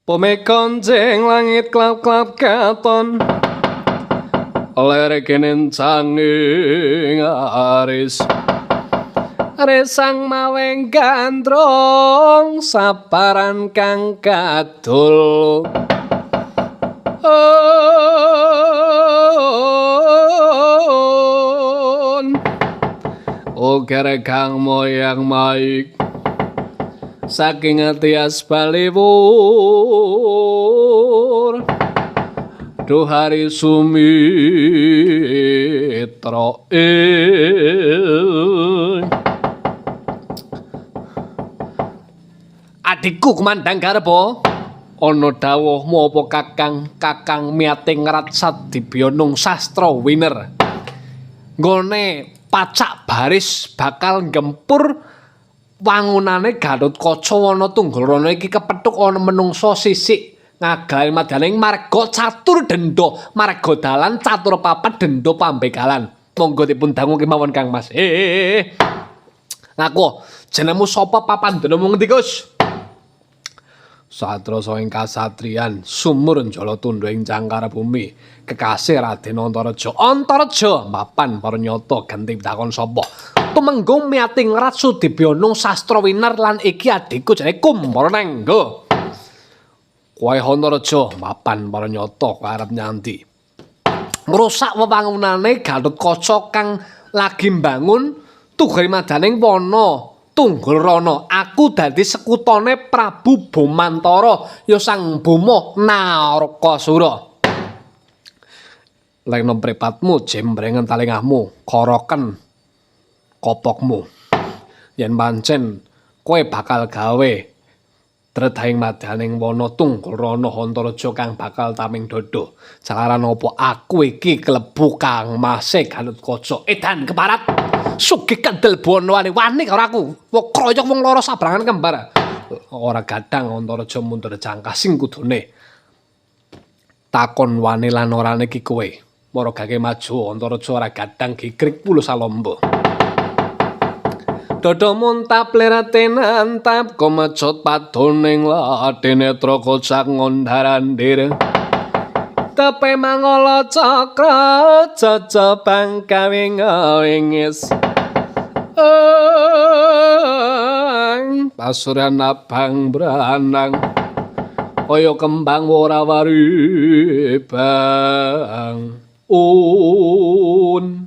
Pome konjeng langit klap-klap katon lere kenen canging aris resang maweng gandrung sabaran kang kadul. Ukere kang moyang maik saking atias baliwur duhari sumitra. Adikku kumandhang garba ana dawuhmu apa kakang? Kakang miyate ngrat sadibya nung sastra winer nggone pacak baris bakal gempur wangunane Gatotkaca wana Tunggalrana iki kepethuk ana menungsa sisik ngagahe madaning marga catur denda marga dalan catur papat denda pambegalan. Monggo dipun dangu kemawon Kang Mas. Ngaku jenengmu sapa, papandenamu ngendi Gus? Satra saking kasatriyan sumur njala tundha ing cangkara bumi kekasih Raden Antareja. Antareja mapan para nyata genti takon sapa? Tumenggung miyati ngrat Sudibya nung sastra winar lan iki adikku jenenge Kumbaranengga. Kowe Antareja mapan para nyata kowe arep nyandi ngrusak wewangunane Gatotkaca kang lagi mbangun tugel madaning wana Tunggulrana. Aku dadi sekutone Prabu Bomantara ya Sang Boma Narakasura. Leno mripatmu jembrengen talingahmu koroken kopokmu yen pancen kowe bakal gawe dredhaing madaning wana Tunggulrana Antareja kang bakal taming dodo. Jalaran apa aku iki klebu Kang Mase Gatotkaca. Edan keparat sugih kendel buwana wani karo aku. Wong kroyok wong loro sabrangan kembar. Ora gadang Antareja mundur jangka sing kudune takon wani lan orane iki kowe. Mara gage maju Antareja ora gadang gigrik pulus salombo. Dodo muntap lerate nantap komecot padoning ladene netra kocak ngondarandir. Tepe mangola cakra cecebang kawing-wingis. Pasuryan abang branang kaya kembang ora wari bang. Un.